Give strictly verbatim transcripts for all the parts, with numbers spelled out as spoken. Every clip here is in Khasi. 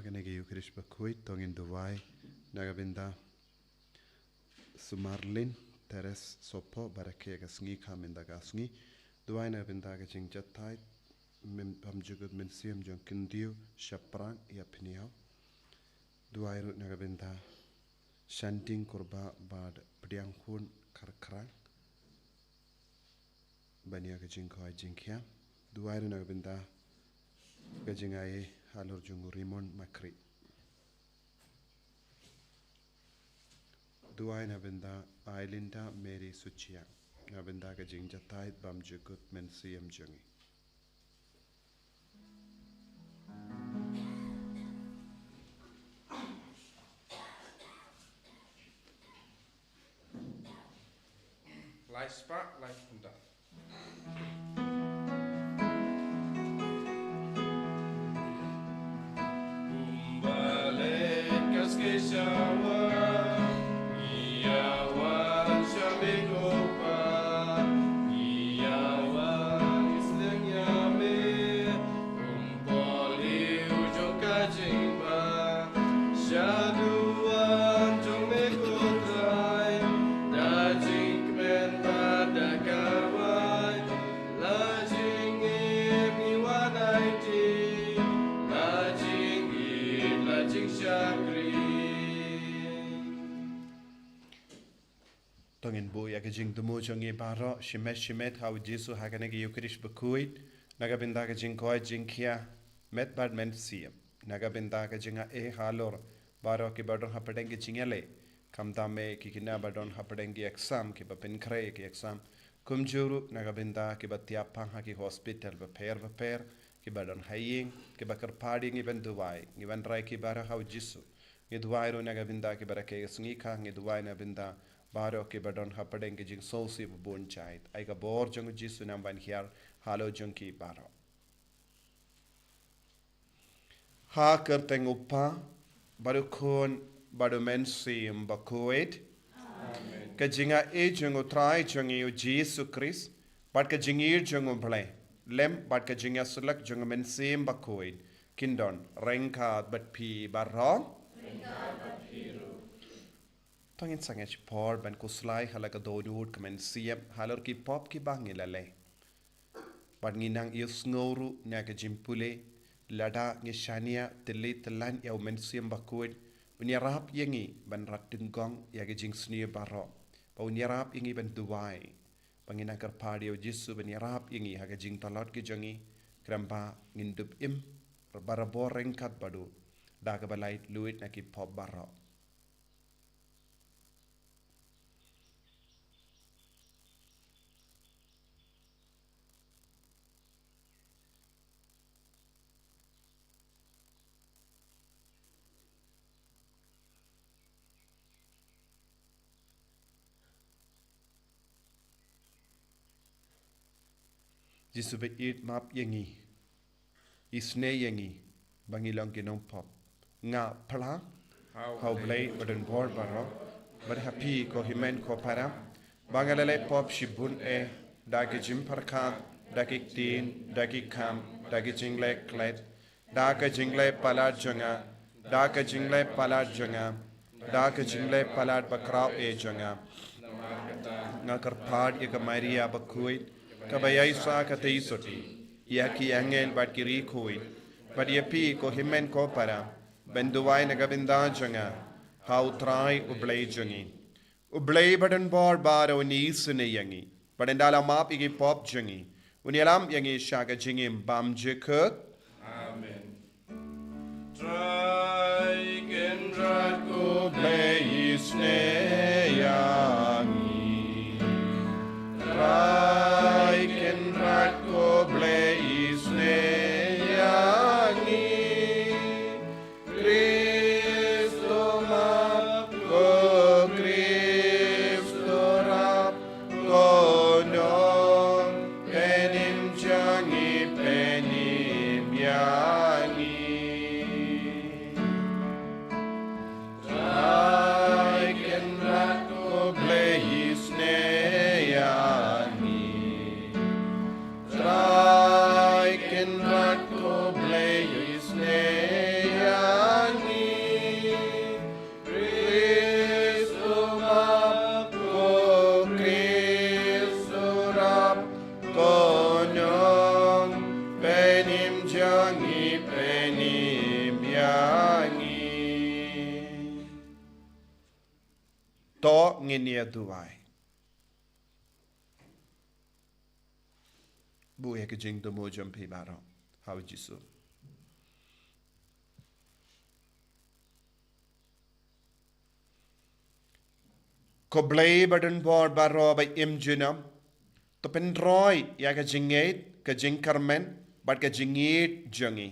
Kane ka Eucharist bakhuid to ngin duwai na ka bynta Sumarlin Teres Sopo, ba rakhe ka sngi kha mynta ka sngi. Duwai na ka bynta ka jingjahthait, mem-, bymjukut mynsiem jong Kyndiew Shaphrang ïa Pniaw. Duwai ruh na ka bynta Shanting Kurbah bad Pdiangkhun Kharkhrang ban ïa ka jingkoit jingkhiah. Duwai ruh na ka bynta ka jingai halor jong u Raymond Makri. Duwai na bynta Ailinda Mary Suchiang na bynta ka jingjahthait bymjukut mynsiem jong ngi. Lai spah, lai khyndai. Kumba leit ka ski shower, ïa wan sha me ko pa, ïa wan ïa sdang ïa me, kum Paul ïa u jong ka jingbam. Shaduh wan jong me ko Trai, da jingkmen bad da kawei, la jingim ngi wan aiti, la jingïeit, la jingshakri. To ngin buh ïa ka jingthmu jong ngi baroh shimet shimet ha u Jisu ha kane ka Eucharist bakhuid, na ka bynta ka jingkoit jingkhiah met bad mynsiem, na ka bynta ka jingai halor baroh kiba don hapdeng ka jingïaleh, khamtam eh ki khynnah ba don hapdeng ki exam, kiba pynkhreh ki exam, kumjuh ruh na ka bynta kiba thiah pang ha ki hospital bapher bapher, kiba don ha ïing, kiba kyrpad ïa ngi ban duwai, ngi wanrah ïa ki baroh ha u Jisu. Ngi duwai ruh na ka bynta kiba rakhe ka sngi kha, ngi duwai na ka bynta baroh kiba don hapdeng ka jingsngewsih babun jait. Ai ka bor jong u Jisu nang ban hiar halor jong ki baroh. Ha ka kyrteng u Kpa, bad u Khun, bad u Mynsiem Bakhuid. Amen. Ka jingai jong u Trai jong ngi u Jisu Khrist, bad ka jingïeit jong u Blei, lem bad ka jingïasyllok jong u Mynsiem Bakhuid, kin don ryngkat bad phi baroh. To ngin sangeh shipor ban khuslai ha la ka dohnud ka mynsiem halor ki pop kiba ngi la leh. Bad ngi nang ïohsngew ruh na ka jingpule, lada ngi shaniah tylli tyllan ïa u Mynsiem Bakhuid, un ïarap ïa ngi ban rat tyngkong ïa ka jingsniew baroh, ba un ïarap ïa ngi ban duwai, ba ngin nang kyrpad ïa u Jisu ban ïarap ïa ngi ha ka jingtlot ka jong ngi, khnang ba ngin dup im barabor ryngkat bad u da kaba laitluid na ki pop baroh. Jisu ba ïeit, map ïa ngi, isynei ïa ngi ba ngi long ki nongpop. Nga phla ha u Blei badonbor baroh, bad ha phi ko hynmen ko para, ba nga la leh pop shibun eh, da ki jingpyrkhat, da ki ktien, da ki kam, da ki jingleh klet, da ka jingleh palat jong nga, da ka jingleh palat jong nga, da ka jingleh palat bakhraw eh jong nga. Nga kyrpad ïa ka Maria bakhuid, kaba ïaishah katei sotti, ïa ki angel bad ki riewkhuid, bad ïa phi ko hynmen ko para, ban duwai na ka bynta jong nga ha u Trai u Blei jong ngi. U Blei badonbor baroh un isynei ïa ngi, bad un da la map ïa ki pop jong ngi, un ïalam ïa ngi sha ka jingim bymjukut. Amen. Trai Kynrad ko Blei isynei ïa ngi. Trai Kynrad ko Blei isynei ïa ngi. Kristo map, ko Kristo rap, ko nong pynim jong ngi, pynim ïa ngi. Trai Kynrad To ngin ïa duwai. Buh ïa ka jingthmu jong phi baroh ha u Jisu. Ko Blei ba don bor baroh ba im junom, to pynroi ïa ka jingngeit, ka jingkyrmen bad ka jingïeit jong ngi,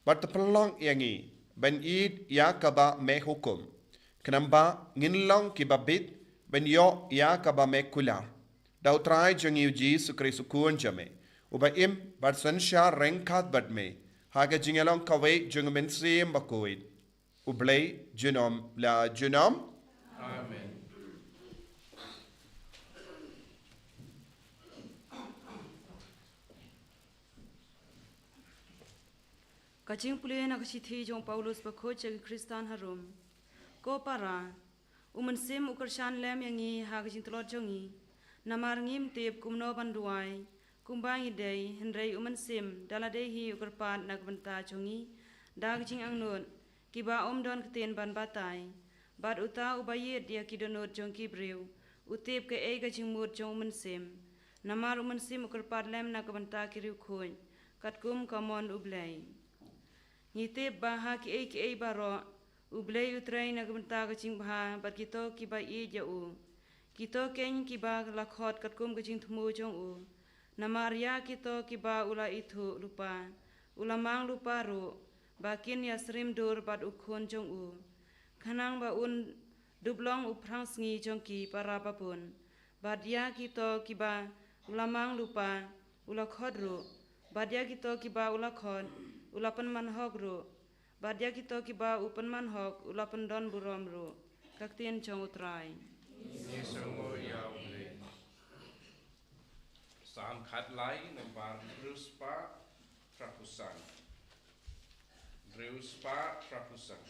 bad to pynlong ïa ngi ban ïeit ïa kaba me hukum, khnang ba ngin long kiba bit ban ïoh ïa kaba me kular. Da u Trai jong ngi u Jisu Khrist u Khun jong me, uba im bad synshar ryngkat bad me ha ka jingïalong kawei jong u Mynsiem Bakhuid, U Blei junom la junom. Amen. Ka jingpule na ka shithi jong u Paulus bakhuid sha ki Khristan ha Rom. Ko para, u Mynsiem u kyrshan lem ïa ngi ha ka jingtlot jong ngi. Namar ngim tip kumno ban duwai kumba ngi dei, hynrei u Mynsiem da lade hi u kyrpad na ka bynta jong ngi da ka jingangnud kiba ym don ktien ban batai. Bad uta uba ïeit ïa ki dohnud jong ki briew u tip kaei ka jingmut jong u Mynsiem. Namar u Mynsiem u kyrpad lem na ka bynta ki riewkhuid katkum ka mon U Blei. Ngi tip ba ha kiei kiei baroh U Blei u trei na ka bynta ka jingbha bad kito kiba ïeit ïa u, kito keiñ kiba la khot katkum ka jingthmu jong u. Namar ïa kito kiba u la ithuh lypa u la mang lypa ruh, ba kin ïasyriem dur bad u Khun jong u, khnang ba un dup long u phrang sngi jong ki para babun. Bad ïa kito kiba u la mang lypa u la khot ruh, bad ïa kito kiba u la khot u la pynman hok ruh, bad ïa kito kiba u pynman hok u la pyndon burom ruh. Ka ktien jong U Trai. Ngi sngewnguh ïa U Blei. Salm khatlai, nambar hynriew spah phra phew san. Hynriew spah phra phew san.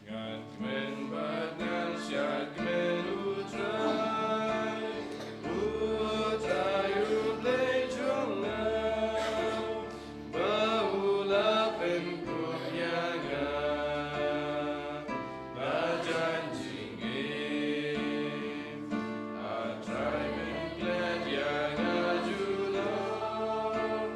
Ngan kmen bad ngan shad kmen U Trai, U Trai U Blei jong nga, ba u la pynkup ïa nga. Ba jan jingim, A Trai men klet ïa nga junom.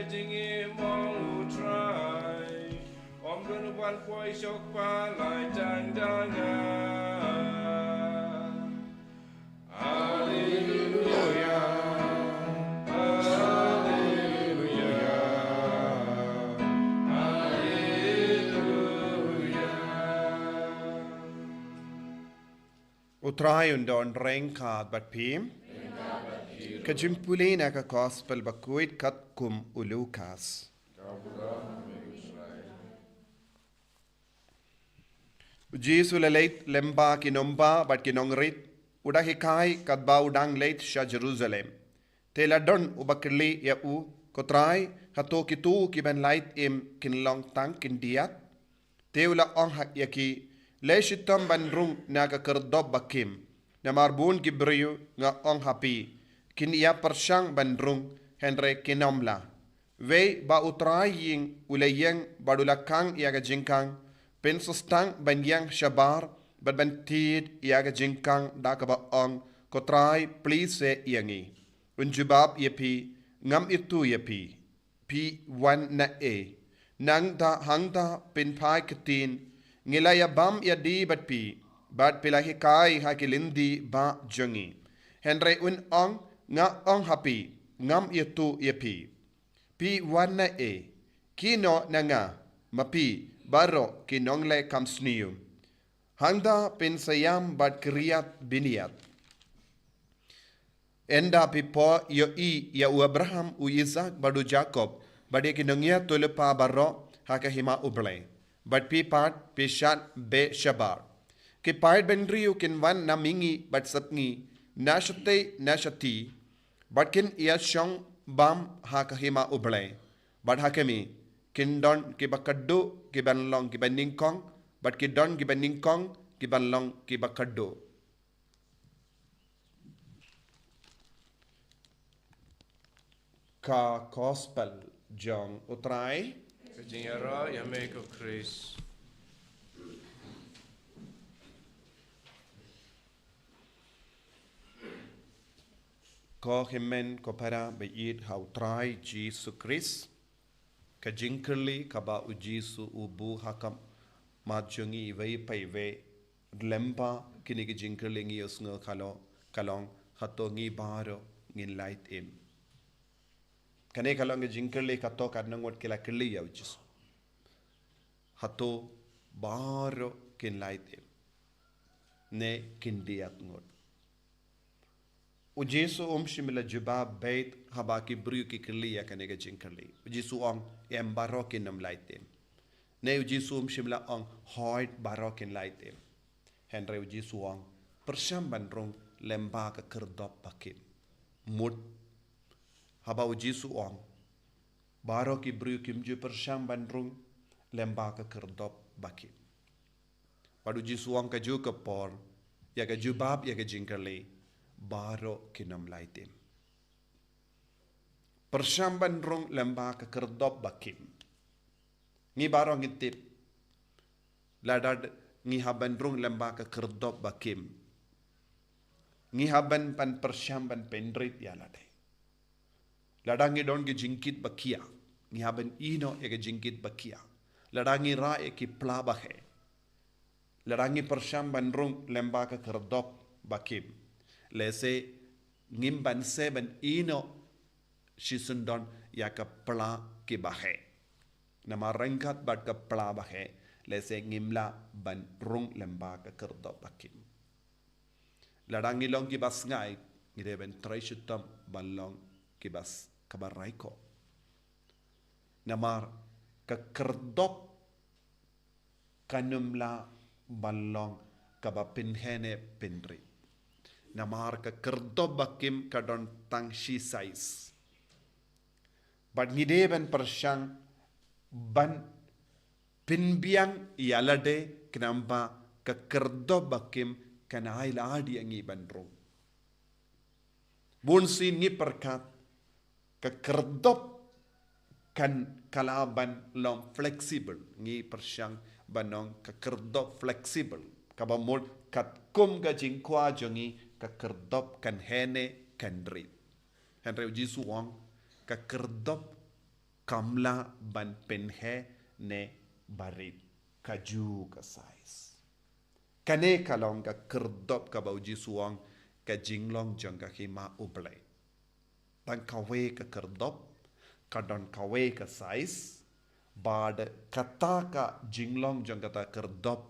Jingim ong U Trai, ym don uban poi shok palai tang da nga. Haleluya, haleluya, haleluya. U Trai un don ryngkat bad phi. Ka jingpule na ka Gospel bakhuid katkum u Lukas. U Jisu u la leit lyngba ki nongbah bad ki nongrit, u da hikai katba u dang leit sha Jerusalem. Te la don uba kylli ïa u, Ko Trai, hato kito kiban lait im kin long tang khyndiat? Te u la ong ha ïa ki, Leh shitom ban rung na ka khyrdop bakim. Namar bun ki briew, nga ong ha phi, kin ïa pyrshang ban rung, hynrei kin ym lah. Wei ba U Trai ïing u la ïeng bad u la khang ïa ka jingkhang, phin sa sdang ban ïeng shabar bad ban thied ïa ka jingkhang da kaba ong, Ko Trai, plie se ïa ngi. Un jubab ïa phi, Ngam ithuh ïa phi. Phi wan na ei? Nangta hangta phin phai ktien, Ngi la ïa bam ïa die bad phi, bad phi la hikai ha ki lynti bah jong ngi. Hynrei un ong, Nga ong ha phi, ngam ithuh ïa phi. Phi wan na ei? Kynnoh na nga, ma phi baroh ki nongleh kam sniew. Hangta phin sa ïam bad khriat bniat. Ynda phi poi ïohi ïa u Abraham, u Isaak bad u Jakob, bad ïa ki nongïathuhlypa baroh ha ka hima U Blei, bad phi pat phi shad beh shabar. Ki paid bynriew kin wan na mihngi bad sepngi, na shatei na shathie, bad kin ïa shong bam ha ka hima U Blei. Bad ha khmih, kin don kiba khatduh kiban long kiba nyngkong, bad kin don kiba nyngkong kiban long kiba khatduh. Ka Gospel jong U Trai. Ka jingïaroh ïa me ko Khrist. Ko hynmen ko para ba ïeit ha U Trai Jisu Khrist. Ka jingkylli kaba U Jisu u buh ha khmat jong ngi iwei pa iwei. Lyngba kine ki jingkylli ngi ïohsngew ka long, ka long, hato ngi baroh ngin lait im? Kane ka long ka jingkylli kato katno ngut ki la kylli ïa U Jisu. Hato baroh kin lait im, ne khyndiat ngut? U Jisu um shym la jubab beit haba ki briew ki kylli ïa kane ka jingkylli. U Jisu ong, em, baroh kin ym lait im. Ne U Jisu um shym la ong, hooid, baroh kin lait im. Hynrei U Jisu ong, pyrshang ban rung lyngba ka khyrdop bakim. Mut, haba U Jisu ong, baroh ki briew kim ju pyrshang ban rung lyngba ka khyrdop bakim. Bad U Jisu ong kajuh ka por, ïa ka jubab ïa ka jingkylli, baroh kin ym lait im. Pyrshang ban rung lyngba ka khyrdop bakim. Ngi baroh ngi tip, lada ngi hap ban rung lyngba ka khyrdop bakim, ngi hap ban, ban pyrshang ban pynrit ïa lade. Lada ngi don ki jingkit ba khia, ngi hap ban ïehnoh ïa ki jingkit ba khia. Lada ngi rah ïa ki pla ba heh, lada ngi pyrshang ban rung lyngba ka khyrdop bakim, lehse ngim banse ban ïehnoh shisyndon ïa ka pla kiba heh. Namar ryngkat bad ka pla ba heh, lehse ngim lah ban rung lyngba ka khyrdop bakim. Lada ngi long kiba sngaid, ngi dei ban trei shitom ban long kiba s-, kaba raikhoh. Namar ka khyrdop kan ym lah ban long kaba pynheh ne pynrit. Namar ka khyrdop bakim ka don tang shi size. Bad ngi dei ban pyrshang ban pynbiang ïa lade, khnang ba ka khyrdop bakim kan ai lad ïa ngi ban rung. Bun sien ngi pyrkhat ka khyrdop kan kylla ban long flexible. Ngi pyrshang ban ong ka khyrdop flexible, kaba mut katkum ka jingkwah jong ngi ka khyrdop kan heh ne kan rit. Hynrei U Jisu u ong ka khyrdop kam lah ban pynheh ne barit. Kajuh ka size. Kane ka long ka kyrdop kaba u Jisu u ong ka jinglong jong ka Hima U Blei. Tang kawei ka kyrdop, ka don kawei ka size, bad kata ka jinglong jong kata ka kyrdop,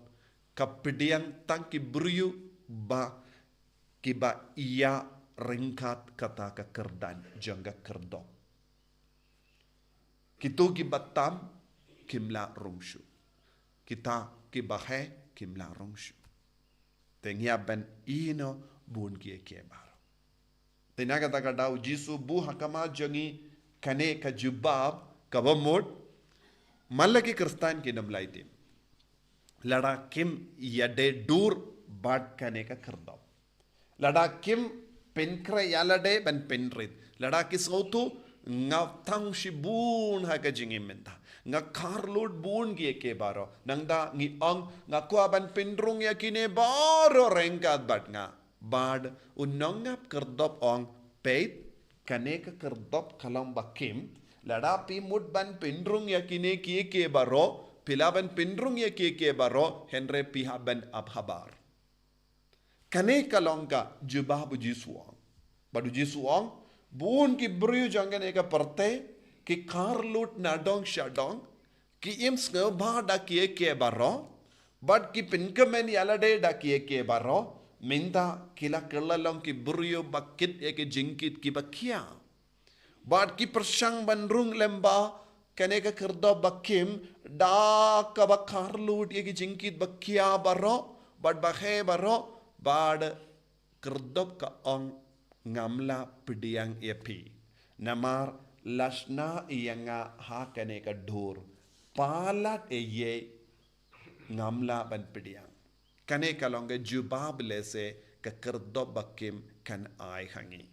ka pdiang tang ki briew ba kiba ïa ryngkat kata ka kyrdan jong ka kyrdop. Kito kiba tam kim lah rung shuh. Kita kiba heh kim lah rung shuh. Te ngi hap ban ïehnoh bun kiei kiei baroh. Te na kata ka daw u Jisu u buh ha khmat jong ngi kane ka jubab kaba mut man la ki Khristan kin ym lait im lada kim ïadei dur bad kane ka kyrdop. Lada kim pynkhreh ïa lade ban pynrit. Lada ki sngewthuh nga tang shibun ha ka jingim mynta. Nga kharlut bun kiei kiei baroh. Nangta ngi ong nga kwah ban pynrung ïa kine baroh ryngkat bad nga. Bad u nongap kyrdop u ong peit kane ka kyrdop ka long ba kim. Lada phi mut ban pynrung ïa kine kiei kiei baroh. Phi lah ban pynrung ïa kiei kiei baroh. Hynrei phi hap ban ap habar. Kane ka long ka jubab u Jisu u ong. Bad u Jisu u ong, bun ki briew jong kane ka pyrthei, ki kharlut nadong shadong, ki im sngewbha da kiei kiei baroh, bad ki pynkmen ïa lade da kiei kiei baroh, mynta ki la kylla long ki briew ba kit ïa ki jingkit kiba khia. Bad ki pyrshang ban rung lem bad kane ka kyrdop ba kim, da kaba kharlut ïa ki jingkit ba khia baroh, bad ba heh baroh, bad kyrdop ka ong ngam lah pdiang ïa phi. Namar la shna ïa nga ha kane ka dur. Palat ïa ngam lah ban pdiang. Kane ka long ka jubab lehse ka kyrdop ba kim kan ai ha ngi.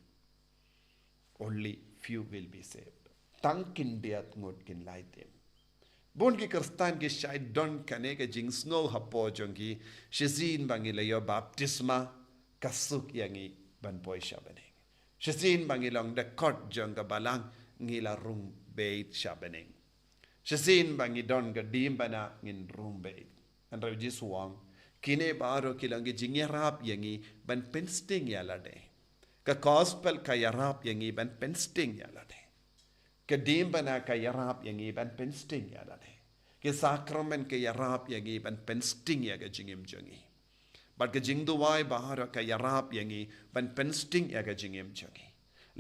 Only few will be saved. Tang khyndiat ngut kin lait im. Bun ki Khristan ki shait don kane ka jingsngew hapoh jong ki, shisien ba ngi la ïoh baptisma, ka suk ïa ngi ban poi sha bneng. Shisien ba ngi long dkhot jong ka balang, ngi la rung beit sha bneng. Shisien ba ngi don ka diengphna ngin rung beit. Hynrei u Jisu u ong, kine baroh ki long ki jingïarap ïa ngi ban pynsting ïa lade. Ka gospel ka ïarap ïa ngi ban pynsting ïa lade. Ka diengphna ka ïarap ïa ngi ban pynsting ïa lade. Ki sakramen ka ïarap ïa ngi ban pynsting ïa ka jingim jong ngi. Bad ka jingduwai baroh ka ïarap ïa ngi ban pynsting ïa ka jingim jong ngi.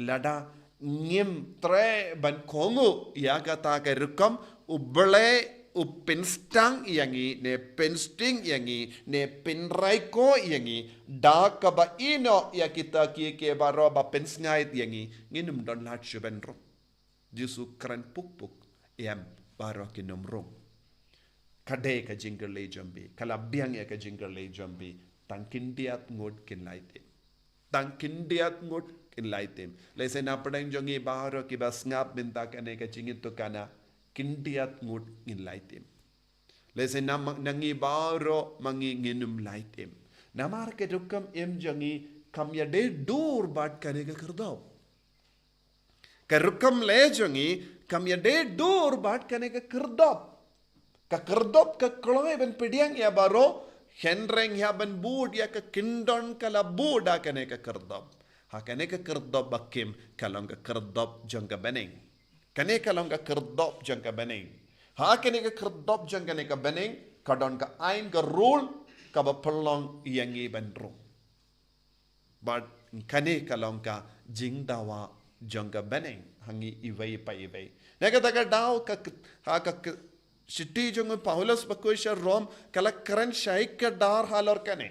Lada ngim treh ban kohnguh ïa kata ka rukom, U Blei u pynsdang ïa ngi, ne pynsting ïa ngi, ne pynroi ko ïa ngi, da kaba ïehnoh ïa kita kiei kiei baroh ba pynsngaid ïa ngi, ngin ym don lad shuh ban rung. Jisu kren puk puk, em, baroh kin ym rung. Ka dei ka jingkylli jong phi, ka la biang ïa ka jingkylli jong phi, tang khyndiat ngut kin lait im. Tang khyndiat ngut kin lait im. Lehse na pdeng jong ngi baroh kiba sngap mynta kane ka jingïathuhkhana, khyndiat ngut ngin lait im. Lehse na ma-, na ngi baroh ma ngi ngin ym lait im. Namar ka rukom im jong ngi kam ïadei dur bad kane ka kyrdop. Ka rukom leh jong ngi kam ïadei dur bad kane ka kyrdop. Ka kyrdop ka kloi ban pdiang ïa baroh, hynrei ngi hap ban bud ïa ka kyndon ka la bud da kane ka kyrdop. Ha kane ka kyrdop ba kim ka long ka kyrdop jong ka bneng. Kane ka long ka kyrdop jong ka bneng. Ha kane ka kyrdop jong kane ka bneng ka don ka aiñ ka rule kaba pynlong ïa ngi ban rung. Bad kane ka long ka jingdawa jong ka bneng ha ngi iwei pa iwei. Na kata ka daw ka, ha ka, ka shithi jong u Paulus bakhuid sha Rom ka la kren shai kdar halor kane.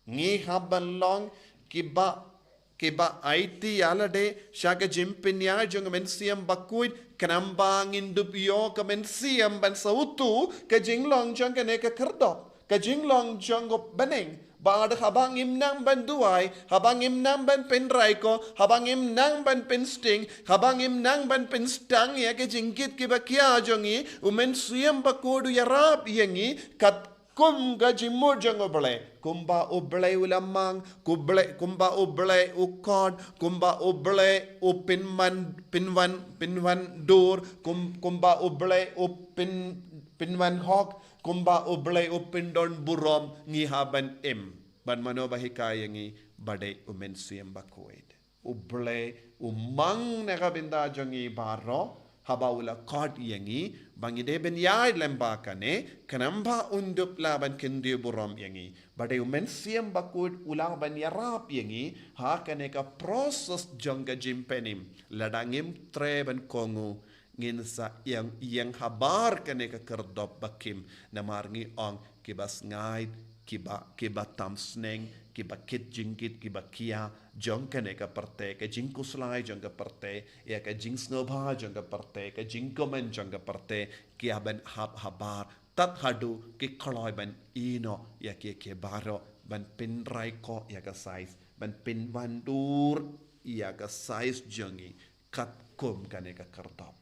Ngi hap ban long kiba, kiba aiti ïa lade sha ka jingpynïaid jong u Mynsiem Bakhuid, khnang ba ngin dup ïoh ka mynsiem ban sngewthuh ka jinglong jong kane ka kyrdop. Ka jinglong jong ka bneng, bad haba ngim nang ban duwai, haba ngim nang ban pynroi ko, haba ngim nang ban pynsting, haba ngim nang ban pynsdang ïa ka jingkit kiba khia jong ngi, u Mynsiem Bakhuid u ïarap ïa ngi, kat kum ka jingmut jong U Blei, kumba U Blei u la mang, ku Blei, kumba U Blei u khot, kumba U Blei u pynwan, pynwan, pynwandur, kum, kumba U Blei u pyn, pynwanhok, kumba U Blei u pyndon burom, ngi hap ban im. Bad mano ba hikai ïa ngi? Ba dei U Mynsiem Bakhuid. U Blei u mang na ka bynta jong ngi baroh, haba u la khot ïa ngi ba ngi dei ban ïaid lem bad kane, khnang ba un dup lah ban kyntiew burom ïa ngi. Ba dei U Mynsiem Bakhuid u lah ban ïarap ïa ngi ha kane ka process jong ka jingpynim. Lada ngim treh ban kohnguh, ngin sa ïeng, ïeng habar kane ka khyrdop ba khim, namar ngi ong, kiba sngaid, kiba, kiba tam sneng, kiba kit jingkit, kiba khia jong kane ka pyrthei, ka jingkhuslai jong ka pyrthei, ïa ka jingsngewbha jong ka pyrthei, ka jingkmen jong ka pyrthei, ki hap ban hap habar tad haduh ki kloi ban ïehnoh ïa ki, ki baroh, ban pynroi ko ïa ka size, ban pynwandur ïa ka size jong ngi katkum kane ka khyrdop.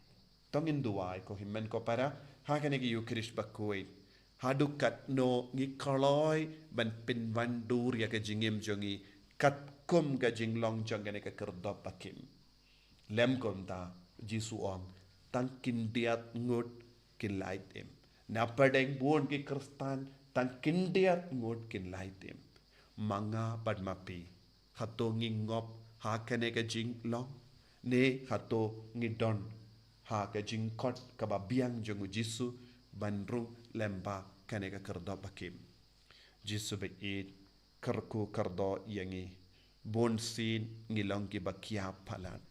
To ngin duwai ko hynmen ko para ha kane ka Ïukharist Bakhuid. Haduh katno ngi kloi ban pynwandur ïa ka jingim jong ngi katkum ka jinglong jong kane ka khyrdop ba khim. Lem kumta, Jisu ong, tang khyndiat ngut kin lait im. Na pdeng bun ki Khristan, tang khyndiat ngut kin lait im. Ma nga bad ma phi, hato ngi ngop ha kane ka jinglong, ne hato ngi don ha ka jingkhot kaba biang jong U Jisu ban rung lem bad kane ka khyrdop ba khim? Jisu ba ïeit, kyrkhu kyrdoh ïa ngi. Bun sien ngi long kiba khia palat.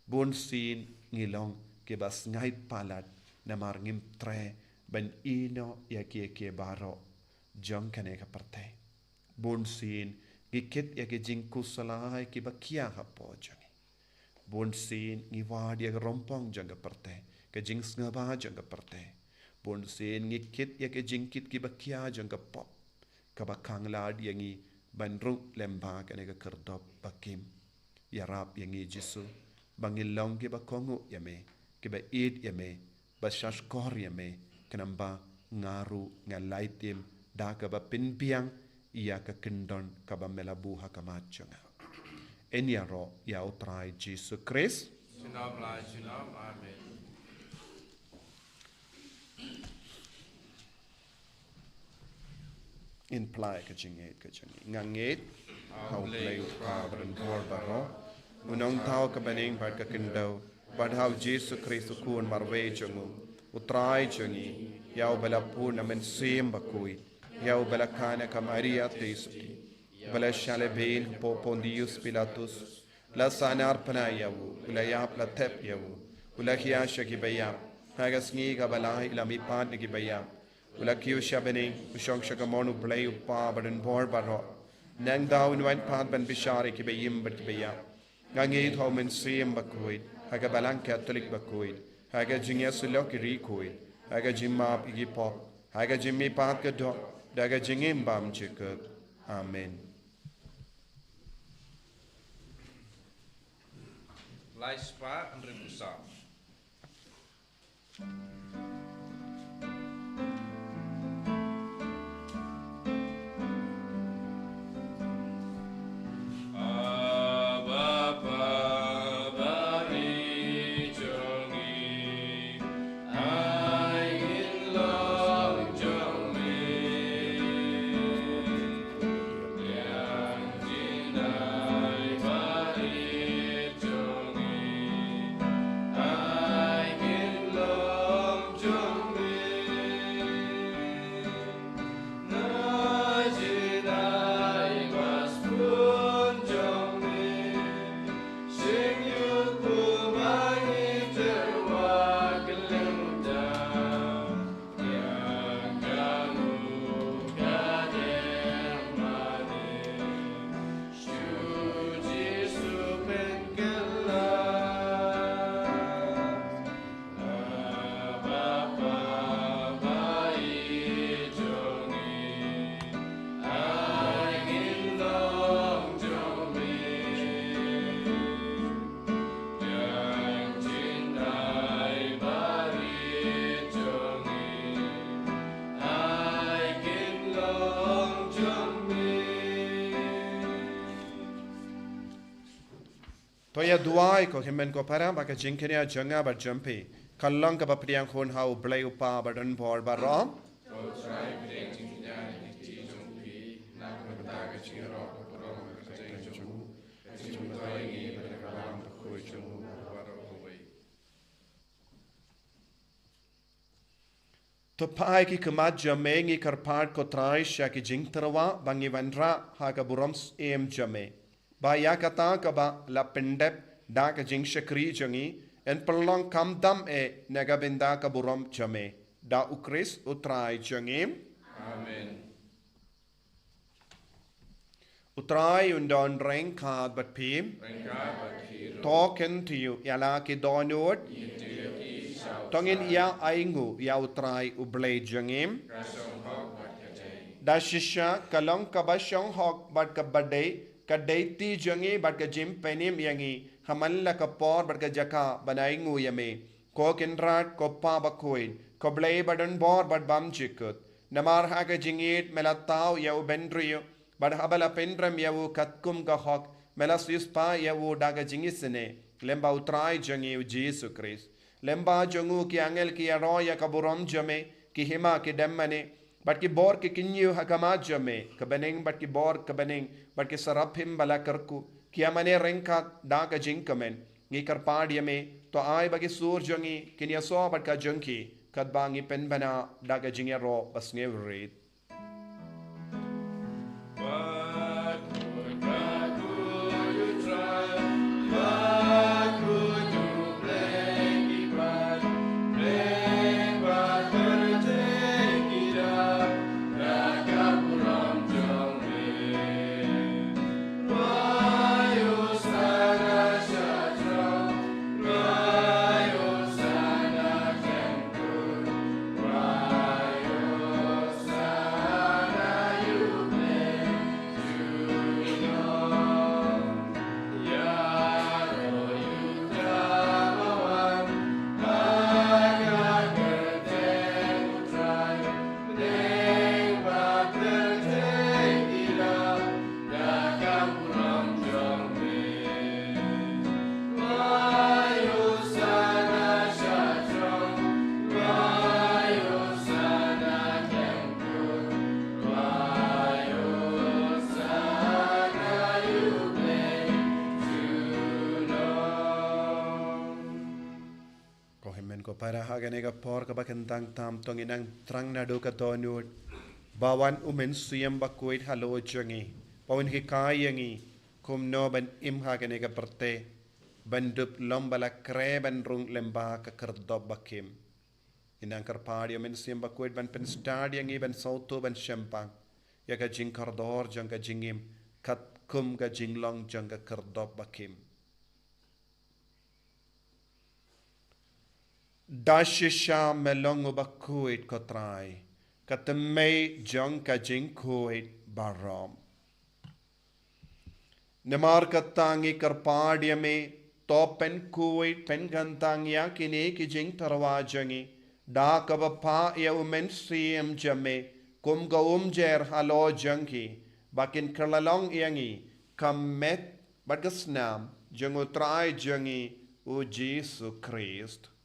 Bun sien ngi long kiba sngaid palat namar ngim treh ban ïehnoh ïa ki, ïa ki baroh jong kane ka pyrthei. Bun sien ngi kit ïa ki jingkhuslai kiba khia hapoh jong ngi. Bun sien ngi wad ïa ka rympong jong ka pyrthei, ka jingsngewbha jong ka pyrthei. Bun sien ngi kit ïa ka jingkit kiba khia jong ka pop, kaba khang lad ïa ngi ban rung lem bad kane ka khyrdop ba khim. Ïarap ïa ngi Jisu, ba ngin long kiba kohnguh ïa me, kiba ïeit ïa me, ba shahshkor ïa me, khnang ba nga ruh ngan lait im da kaba pynbiang ïa ka kyndon kaba me la buh ha khmat jong nga. Yn ïaroh ïa U Trai Jisu Khrist. Junom la junom. Amen. Ngin phla ïa ka jingngeit ka jong ngi. Nga ngeit ha U Blei U Kpa badonbor baroh, U Nongthaw ka bneng bad ka khyndew, bad ha U Jisu Khrist U Khun marwei jong u, U Trai jong ngi, ïa uba la bun na U Mynsiem Bakhuid, ïa uba la kha na ka Maria Theisotti, uba la shah lehbeiñ hapoh Pontius Pilatus, la sahnarphna ïa u, u la ïap, la thep ïa u, u la khia sha kiba ïap, ha ka sngi kaba lai u la mihpat na kiba ïap, u la kiew sha bneng, u shong sha kamon U Blei U Kpa badonbor baroh. Nangta un wan pat ban bishar ïa kiba im bad kiba ïap. Nga ngeit ha U Mynsiem Bakhuid, ha ka Balang Katholik bakhuid, ha ka jingïasyllok ïa ki riewkhuid, ha ka jingmap ïa ki pop, ha ka jingmihpat ka doh, da ka jingim bymjukut. Amen. Lai spah hynriewphew saw. Ïa duwai, ko hynmen ko para, ba ka jingkñia jong nga bad jong phi ka long kaba pdiang hun ha U Blei U Kpa badonbor baroh. To phai ki khmat jong me, ngi kyrpad ko Trai sha ki jingtyrwa ba ngi wanrah ha ka burom syiem jong me. Ba ïa kata kaba la pyndep da ka jingshakri jong ngi, yn pynlong kham dam eh na ka bynta ka burom jong me. Da U Khrist U Trai jong ngi. Amen. U Trai un don ryngkat bad phi. Ryngkat bad phi ruh. To kyntiew ïa la ki dohnud. Ngin kyntiew ïa ki sha u Trai. To ngin ïa ainguh ïa U Trai U Blei jong ngi. Ka shong hok bad ka dei. Da shisha ka long kaba shong hok bad kaba dei, ka dei ti jong ngi bad ka jingpynim ïa ngi ha man la ka por bad ka jaka ban ainguh ïa me. Ko Kynrad, ko Pa bakhuid, ko Blei badonbor bad bymjukut. Namar ha ka jingïeit me la thaw ïa u bynriew, bad haba la pynrem ïa u katkum ka hok, me la siewspah ïa u da ka jingisynei lyngba U Trai jong ngi U Jisu Khrist. Lyngba jong u ki angel ki ïaroh ïa ka burom jong me, ki hima ki dem mane, bad ki bor ki kyñiew ha khmat jong me. Ka bneng bad ki bor ka bneng bad ki saraphim ba la kyrkhu ki ïa mane ryngkat da ka jingkmen. Ngi kyrpad ïa me, to ai ba ki sur jong ngi kin ïasoh bad ka jong ki, katba ngi pynbna da ka jingïaroh basngewrit. Ko hynmen ko para, ha kane ka por kaba kyntang tam to ngin nang thrang naduh ka dohnud, ba wan U Mynsiem Bakhuid halor jong ngi, ba un hikai ïa ngi kumno ban im ha kane ka pyrthei, ban dup lum ba la khreh ban rung lyngba ka khyrdop bakhim. Ngin nang kyrpad ïa U Mynsiem Bakhuid ban pynstad ïa ngi ban sawtu ban shemphang ïa ka jingkordor jong ka jingim katkum ka jinglong jong ka khyrdop bakhim. Da shisha me long u bakhuid ko Trai, ka tymmen jong ka jingkhuid baroh. Namar kata ngi kyrpad ïa me, to pynkhuid pynkyntang ïa kine ki jingtyrwa jong ngi da kaba phah ïa U Mynsiem jong me kum ka umjer halor jong ki, ba kin kylla long ïa ngi ka met bad ka snam jong U Trai jong ngi U Jisu Khrist.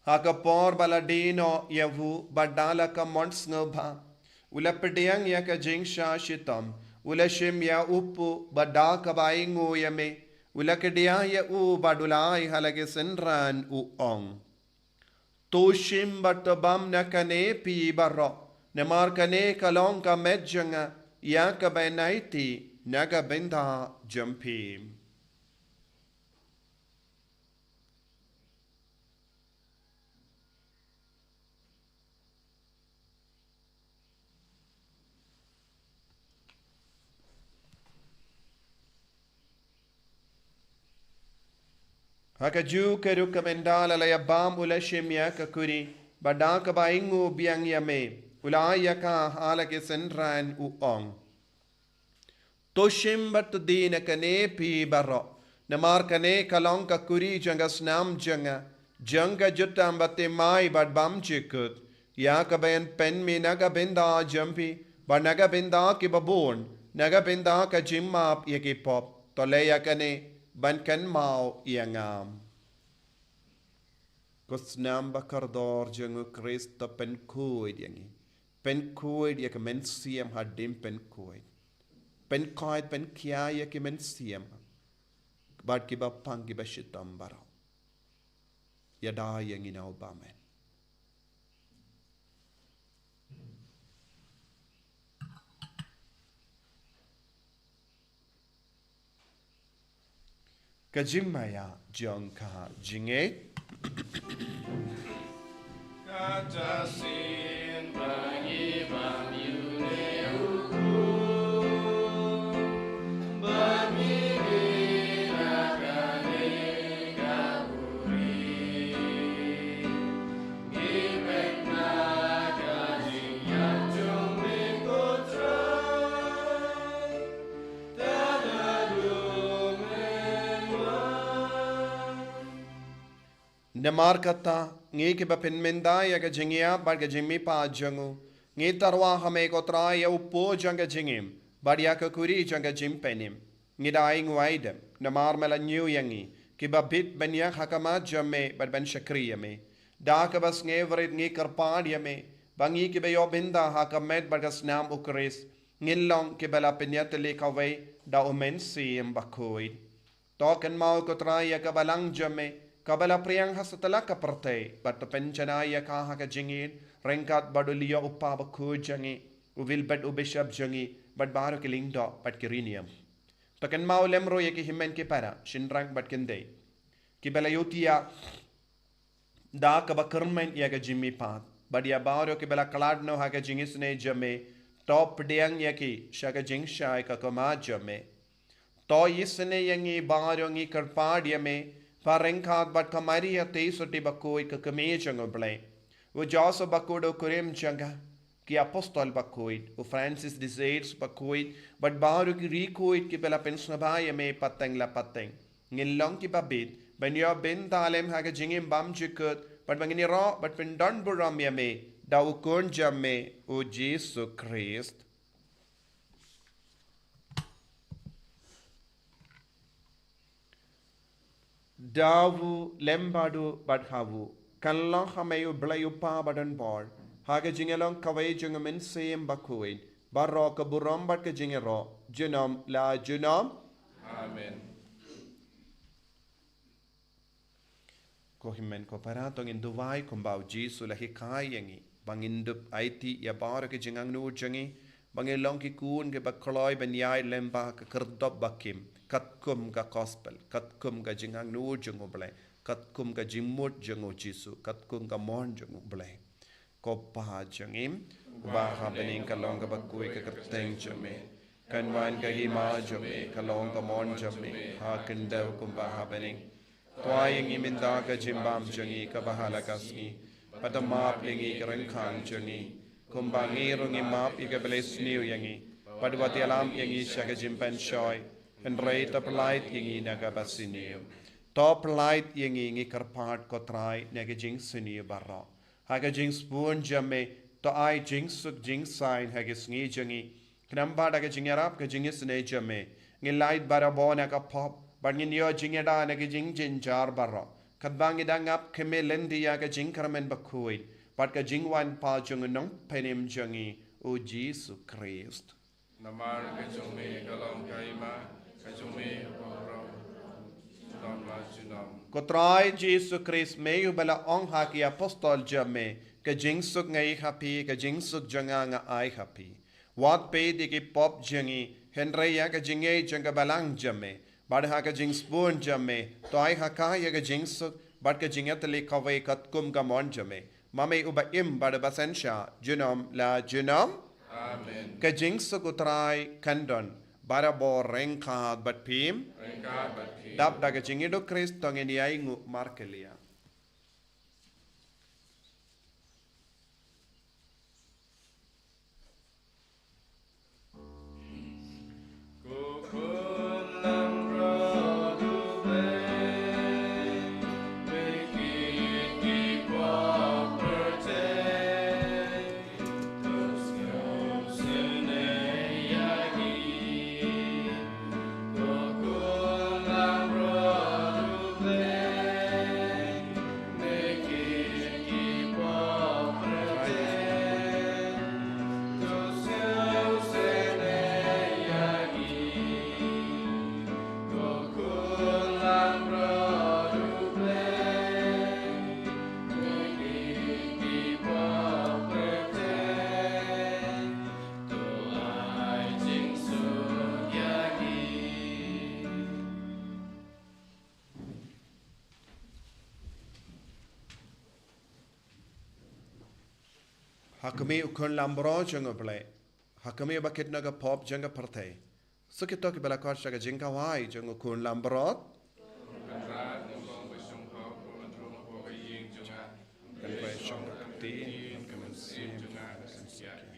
Ha ka por ba la die noh ïa u, bad da la ka mon sngewbha, u la pdiang ïa ka jingshah shitom, u la shim ïa u puk, bad da kaba ainguh ïa me, u la kdiah ïa u bad u la ai ha la ki synran, u ong: To shim bad to bam na kane phi baroh, namar kane ka long ka met jong nga, ïa kaba yn aiti na ka bynta jong phi. Ha kajuh ka rukom ynda la la ïa bam u la shim ïa ka kuri, bad da kaba ainguh biang ïa me, u la ai ïa ka ha la ki synran u ong: To shim bad to die na kane phi baroh, namar kane ka long ka kuri jong ka snam jong nga, jong ka jutang bathymmai bad bymjukut, ïa kaba yn pynmih na ka bynta jong phi bad na ka bynta kiba bun Na ka bynta ka jingmap ïa ki pop, to leh ïa kane ban kynmaw ïa nga. Ko snam ba kordor jong u Khrist, to pynkhuid ïa ngi. Pynkhuid ïa ki mynsiem hadien pynkhuid. Pynkhuid pynkhia ïa ki mynsiem bad kiba pang kiba shitom baroh. Ïada ïa ngi na u bymman. Ka jingmaïa jong ka jingngeit. Kata sien ba ngi bam ïa une u khun, ba ngi bit na kane ka buri. Ngi peit na ka jingïap jong me ko Trai. Namar kata, ngi kiba pynmynta ïa ka jingïap bad ka jingmihpat jong u, ngi tyrwa ha me ko Trai ïa u pud jong ka jingim bad ïa ka kuri jong ka jingpynim. Ngi da ainguh aidem namar me la ñiew ïa ngi kiba bit ban ïeng ha khmat jong me bad ban shakri ïa me. Da kaba sngewrit ngi kyrpad ïa me ba ngi kiba ïoh bynta ha ka met bad ka snam u Khrist ngin long kiba la pynïatylli kawei da u Mynsiem Bakhuid. To kynmaw ko Trai ïa ka balang jong me kaba la phriang ha satlak ka pyrthei bad to pynjanai ïa ka ha ka jingïeit ryngkat bad u Leo u Kpa Bakhuid jong ngi, u Wilbert u Bishop jong ngi bad baroh ki lyngdoh bad ki riewniam. To kynmaw lem ruh ïa ki hynmen ki para, shynrang bad khyndai kiba la ïohthiah da kaba kyrmen ïa ka jingmihpat bad ïa baroh kiba la khlad noh ha ka jingisynei jong me, to pdiang ïa ki sha ka jingshai ka khmat jong me. To isynei ïa ngi baroh, ngi kyrpad ïa me, ba ryngkat bad ka Maria Theisotti Bakhuid ka kmie jong u Blei, u Joseph Bakhuid u kurim jong ka, ki Apostol Bakhuid, u Francis de Sales Bakhuid bad baroh ki riewkhuid kiba la pynsngewbha ïa me pateng la pateng, ngin long kiba bit ban ïoh bynta lem ha ka jingim bymjukut bad ba ngin ïaroh bad pyndonburom ïa me da u Khun jong me u Jisu Khrist. Da u lem bad u bad ha u, kan long ha me u Blei u Kpa badonbor, ha ka jingïalong kawei jong u Mynsiem Bakhuid, baroh ka burom bad ka jingïaroh junom la junom. Amen. Ko hynmen ko para, to ngin duwai kumba u Jisu u la hikai ïa ngi, ba ngin dup aiti ïa baroh ki jingangnud jong ngi, ba ngin long ki khun kiba kloi ban ïaid lem bad ka khyrdop ba kim, katkum ka gospel, katkum ka jingangnud jong u Blei, katkum ka jingmut jong u Jisu, katkum ka mon jong u Blei. Ko Kpa jong ngi uba ha bneng, ka long kaba khuid ka kyrteng jong me. Kan wan ka hima jong me, ka long ka mon jong me ha khyndew kumba ha bneng. To ai ïa ngi mynta ka jingbam jong ngi kaba ha la ka sngi, bad to map ïa ngi ki ryngkang jong ngi, kumba ngi ruh ngi map ïa kiba la isniew ïa ngi, bad wat ïalam ïa ngi sha ka jingpynshoi, hynrei to pyllait ïa ngi na kaba sniew. To pyllait ïa ngi, ngi kyrpad ko Trai, na ka jingsniew baroh. Ha ka jingsbun jong me, to ai jingsuk jingsaiñ ha ka sngi jong ngi. Khnang ba da ka jingïarap ka jingisynei jong me, ngin lait barabor na ka pop, bad ngin ïoh jingïada na ka jingjynjar baroh, katba ngi dang ap khmih lynti ïa ka jingkyrmen bakhuid bad ka jingwan pat jong u Nongpynim jong ngi, u Jisu Khrist. Namar ka jong me ka long ka hima, ka jong me ka burom, junom la junom. Ko Trai Jisu Khrist, me uba la ong ha ki apostol jong me, ka jingsuk nga ai ha phi, ka jingsuk jong nga nga ai ha phi. Wat peit ïa ki pop jong ngi, hynrei ïa ka jingngeit jong ka balang jong me. Bad ha ka jingsbun jong me, to ai ha ka ïa ka jingsuk bad ka jingïatylli kawei katkum ka mon jong me, ma me uba im bad uba synshar junom la junom. Amen. Ka jingsuk u Trai kan don barabor ryngkat bad phi. Ryngkat bad phi. Dap da ka jingïaid u Khrist to ngin ïainguh markylliang. Ha khmih u Khun Langbrot jong U Blei. Ha khmih ba kit noh ka pop jong ka pyrthei. Sa kito kiba la khot sha ka jingkawei jong u Khun Langbrot. Kan poi shong ha ka kti, ka mynsiem jong nga kan suk ïa ki.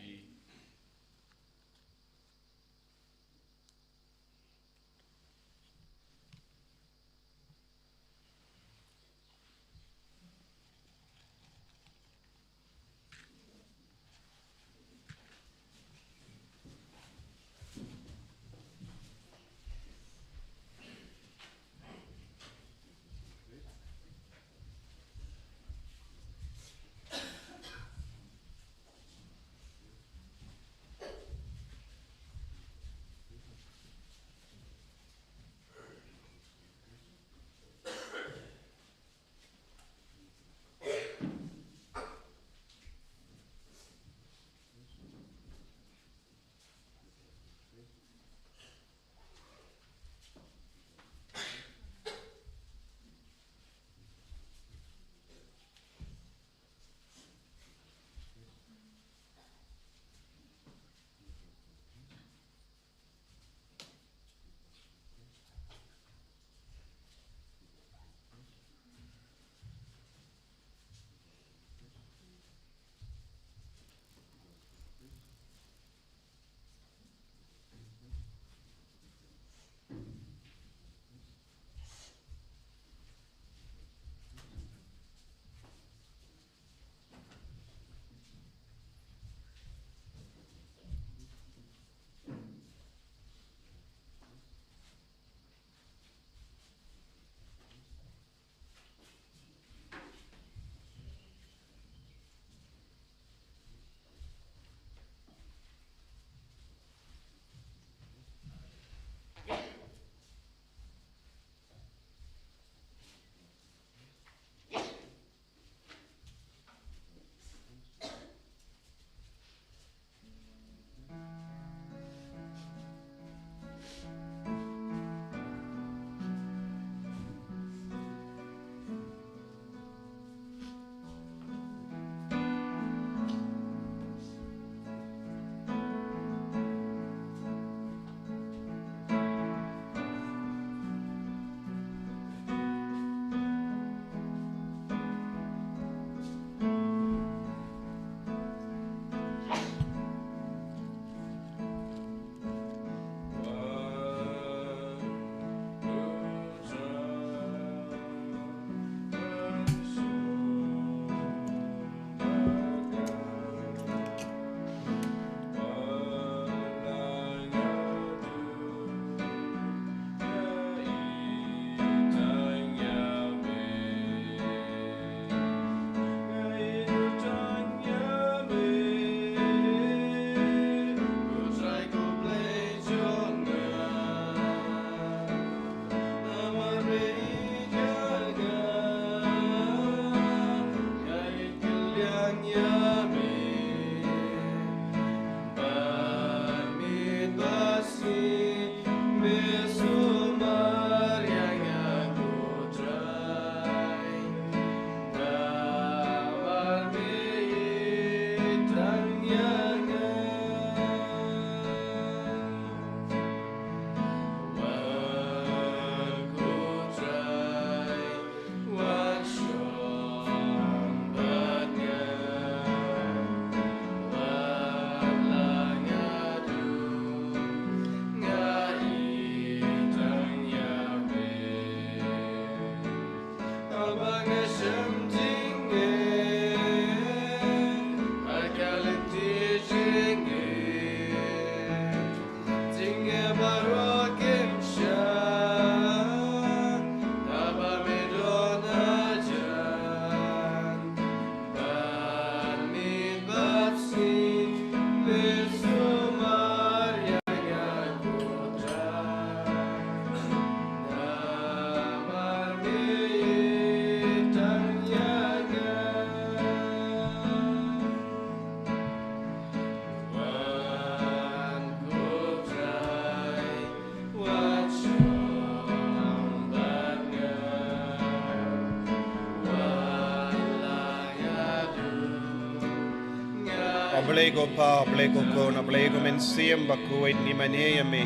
Blei ko Pa, Blei ko Khun, Blei ko Mynsiem Bakhuid, ngi mane ïa me,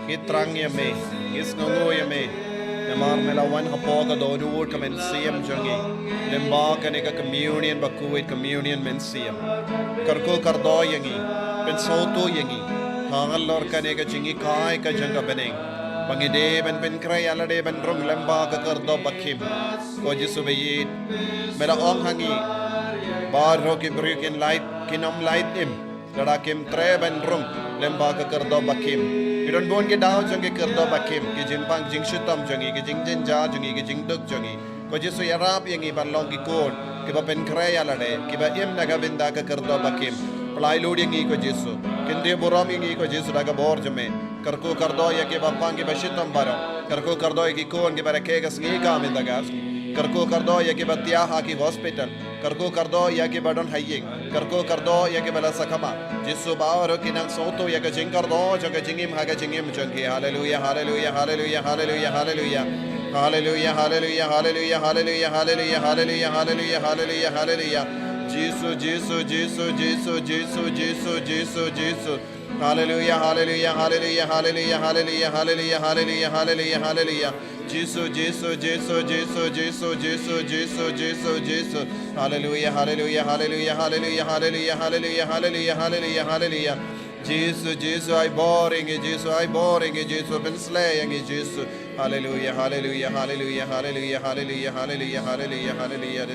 ngi thrang ïa me, ngi sngewnguh ïa me. Namar me la wan hapoh ka dohnud ka mynsiem jong ngi, lyngba kane ka communion bakhuid, communion mynsiem. Kyrkhu kyrdoh ïa ngi, pynsngewthuh ïa ngi halor kane ka jinghikai ka jong ka bneng, ba ngi dei ban pynkhreh ïa lade ban rung lyngba ka kyrdoh bakhim. Ko Jisu ba ïeit, me la ong ha ngi, baroh ki briew kin lait, kin ym lait im lada kim treh ban rung lyngba ka kyrdoh bakhim. Ki don bun ki daw jong ki kyrdoh bakhim, ki jingpang jingshitom jong ngi, ki jingjynjar jong ngi, ki jingduk jong ngi. Ko Jisu, ïarap ïa ngi ban long ki khun kiba pynkhreh ïa lade, kiba im na ka bynta ka kyrdoh bakhim. Pynlait lut ïa ngi ko Jisu, kyntiew burom ïa ngi ko Jisu da ka bor jong me. Kyrkhu kyrdoh ïa kiba pang kiba shitom baroh. Kyrkhu kyrdoh ïa ki khun kiba rakhe ka sngi ka mynta ka sngi. Kyrkhu kyrdoh ïa kiba thiah ha ki hospital. Kyrkhu kyrdoh ïa kiba don ha ïing. Kyrkhu kyrdoh ïa kiba la sakma. Jisu, baroh ki nang sngewthuh ïa ka jingkyrdoh jong ka jingim ha ka jingim jong ki. Haleluia, haleluia, haleluia, haleluia, haleluia. Haleluia, haleluia, haleluia, haleluia, haleluia, haleluia, haleluia, haleluia, haleluia. Jisu, Jisu, Jisu, Jisu, Jisu, Jisu, Jisu, Jisu. Haleluia, haleluia, haleluia, haleluia, haleluia, haleluia, haleluia, haleluia, haleluia. Jisu, Jisu, Jisu, Jisu, Jisu, Jisu, Jisu, Jisu, Jisu. Haleluia, haleluia, haleluia, haleluia, haleluia, haleluia, haleluia, haleluia, haleluia. Jisu, Jisu, ai bor ïa ngi, Jisu, ai bor ïa ngi, Jisu, pynsleh ïa ngi, Jisu. Haleluia, haleluia, haleluia, haleluia, haleluia, haleluia, haleluia, haleluia.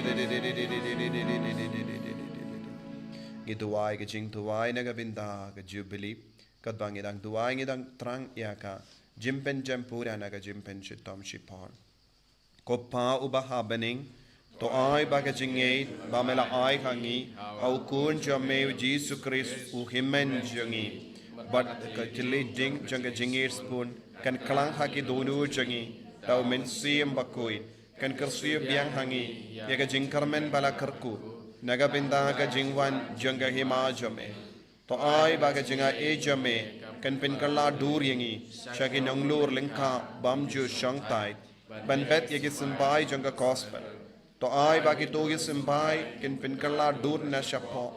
Ngi duwai ka jingduwai na ka bynta ka Jubili, katba ngi dang duwai ngi dang thrang ïa ka jingpynjem pura na ka jingpynshitom shipor. Ko Pa uba ha bneng, to ai ba ka jingngeit ba me la ai ha ngi ha u Khun jong me u Jisu Khrist u hynmen jong ngi, bad ka jingïeit ding jong ka jingïeit sbun kan klang ha ki dohnud jong ngi da u Mynsiem Bakhuid, kan kyrsiew biang ha ngi ïa ka jingkyrmen ba la kyrkhu na ka bynta ka jingwan jong ka hima jong me. To ai ba ka jingaiei jong me kan pynkylla dur ïa ngi sha ki nonglur lyngkha bymjukshongthait ban bet ïa ki symbai jong ka gospel. To ai ba kito ki symbai kin pynkylla dur na shapoh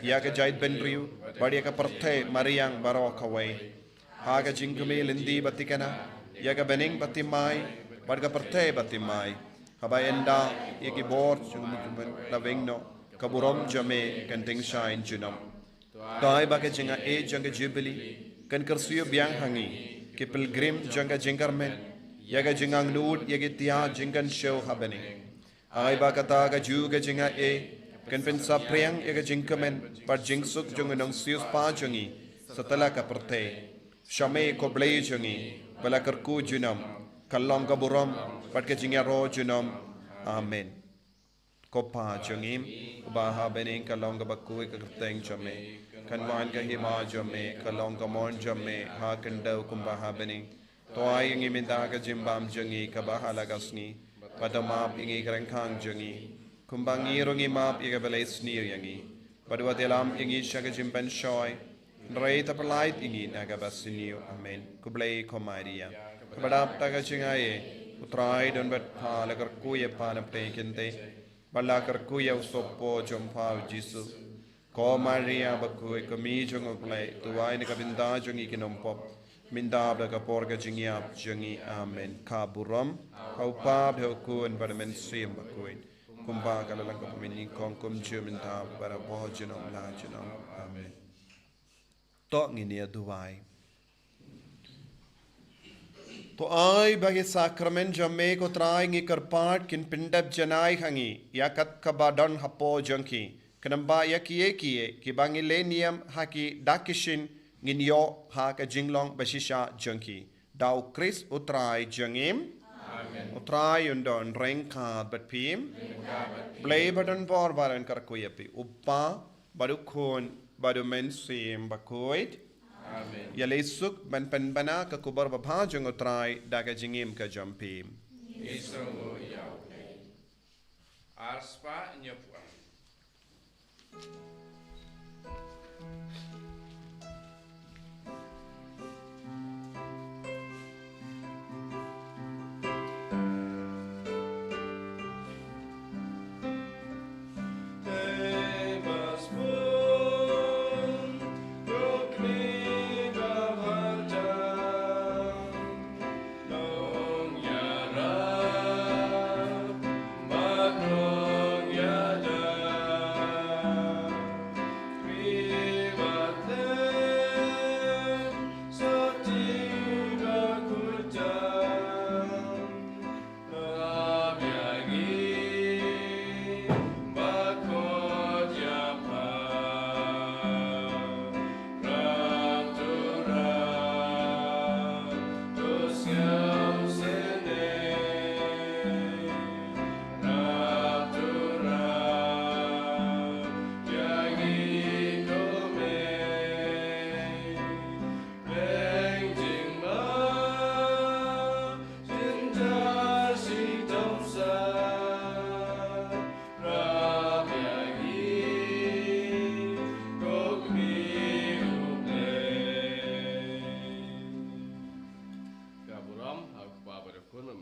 ïa ka jaitbynriew bad ïa ka pyrthei mariang baroh kawei, ha ka jingkmie lynti ba thikna, ïa ka bneng ba thymmai bad ka pyrthei ba thymmai, haba ynda ïa ki bor jong me la weng noh, ka burom jong me kan tyngshaiñ junom. To ai ba ka jingaiei jong ka Jubili kan kyrsiew biang ha ngi ki pilgrim jong ka jingkyrmen ïa ka jingangnud ïa ki tiar jingkynshew ha bneng. Ai ba kata kajuh ka jingaiei kan pynsaphriang ïa ka jingkmen bad jingsuk jong u nongsiewspah jong ngi satlak ka pyrthei. Sha me ko Blei jong ngi ba la kyrkhu junom, ka long ka burom bad ka jingïaroh junom. Amen. Ko Pa jong ngi uba ha bneng, ka long kaba khuid ka kyrteng jong me, kan wan ka hima jong me, ka long ka mon jong me ha khyndew kumba ha bneng. To ai ïa ngi mynta ka jingbam jong ngi kaba ha la ka sngi, bad to map ïa ngi ka ryngkang jong ngi, kumba ngi ruh ngi map ïa kiba la isniew ïa ngi. Bad wat ïalam ïa ngi sha ka jingpynshoi, hynrei to pyllait ïa ngi na kaba sniew. Amen. Khublei ko Maria, kaba dap da ka jingaiei, u Trai u don bad pha, la kyrkhu ïa pha na pdeng ki kynthei, bad la kyrkhu ïa u sohpop jong pha u Jisu. Ko Maria bakhuid, ko Kmie jong u Blei, to duwai na ka bynta jong ngi ki nongpop, mynta bad ha ka por ka jingïap jong ngi. Amen. Ka burom ha u Pa bad ha u Khun bad ha u Mynsiem Bakhuid, kumba ka la long ha ka por mynnyngkong, kumjuh mynta bad barabor, junom la junom. Amen. To ngin ïa duwai. To ai ba ki sakramen jong me ko Trai ngi kyrpad kin pyndep janai ha ngi ïa kat kaba don hapoh jong ki, khnang ba ïa kiei kiei kiba ngi leh niam ha ki da ki shin ngin ïoh ha ka jinglong ba shisha jong ki. Da u Khrist u Trai jong ngi. Amen. U Trai un don ryngkat bad phi. Ryngkat bad phi. Blei ba don bor ba don kyrkhu ïa phi, u Pa bad u Khun bad u Mynsiem Bakhuid. Amen. Ïaleh suk ban pynbna ka khubor babha jong u Trai da ka jingim ka jong phi. Ngi sngewnguh ïa u Blei. Ar spah hynñiew phew ar.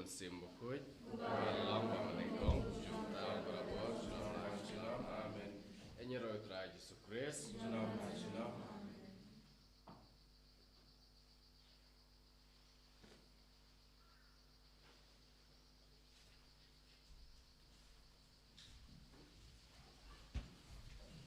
Mynsiem Bakhuid, uba long ba nyngkong, juh kata barabor, junom la junom. Amen. Ïa ngi ruh, Trai Jisu Khrist. Junom la junom.